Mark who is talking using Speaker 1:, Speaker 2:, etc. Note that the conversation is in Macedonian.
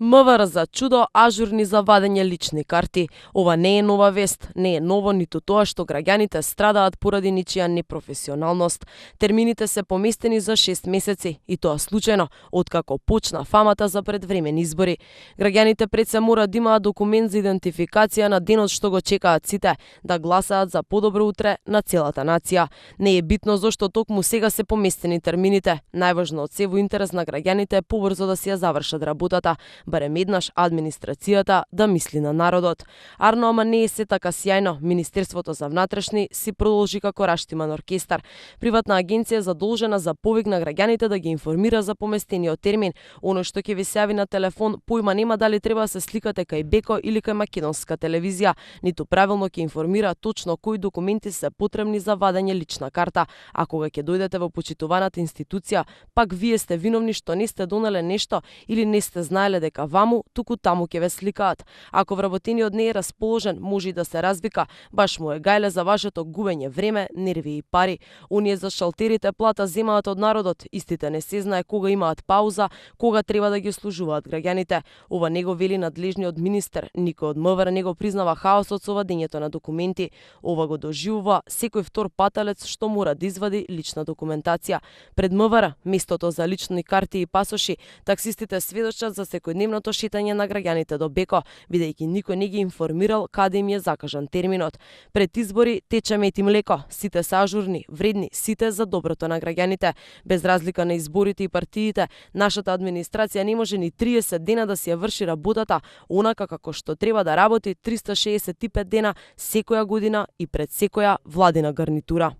Speaker 1: МВР за чудо ажурни за вадење лични карти. Ова не е нова вест, не е ново ниту тоа што граѓаните страдаат поради ничија непрофесионалност. Термините се поместени за 6 месеци и тоа случајно, откако почна фамата за предвремени избори. Граѓаните пред се мора да имаат документ за идентификација на денот што го чекаат сите, да гласаат за подобро утре на целата нација. Не е битно зошто токму сега се поместени термините. Најважно од се во интерес на граѓаните е побрзо да си ја завршат работата, барем еднаш администрацијата да мисли на народот. Арно, ама не е се така сјајно. Министерството за внатрешни си продолжи како раштиман оркестар. Приватна агенција задолжена за повик на граѓаните да ги информира за поместениот термин. Оно што ќе ви се јави на телефон, појма нема дали треба да се сликате кај Беко или кај македонска телевизија, ниту правилно ќе информира точно кои документи се потребни за вадење лична карта. А кога ќе дојдете во почитуваната институција, пак вие сте виновни што не сте донеле нешто или не сте знаеле дека ваму, туку таму ќе ве сликаат. Ако вработениот не е расположен, може и да се развика, баш му е гајле за вашето губење време, нерви и пари. Оние за шалтерите плата земаат од народот, истите не се знае кога имаат пауза, кога треба да ги служуваат граѓаните. Ова не го вели надлежниот министер, никој од МВР не го признава хаосот со вадењето на документи. Ова го доживува секој втор паталец што мора да извади лична документација. Пред МВР, местото за лични карти и пасоши, таксистите сведочат за секојдневното шетање на граѓаните до Беко, бидејќи никој не ги информирал каде им е закажан терминот. Пред избори тече мет и млеко, сите се ажурни, вредни, сите за доброто на граѓаните. Без разлика на изборите и партиите, нашата администрација не може ни 30 дена да си ја врши работата, онака како што треба да работи 365 дена секоја година и пред секоја владина гарнитура.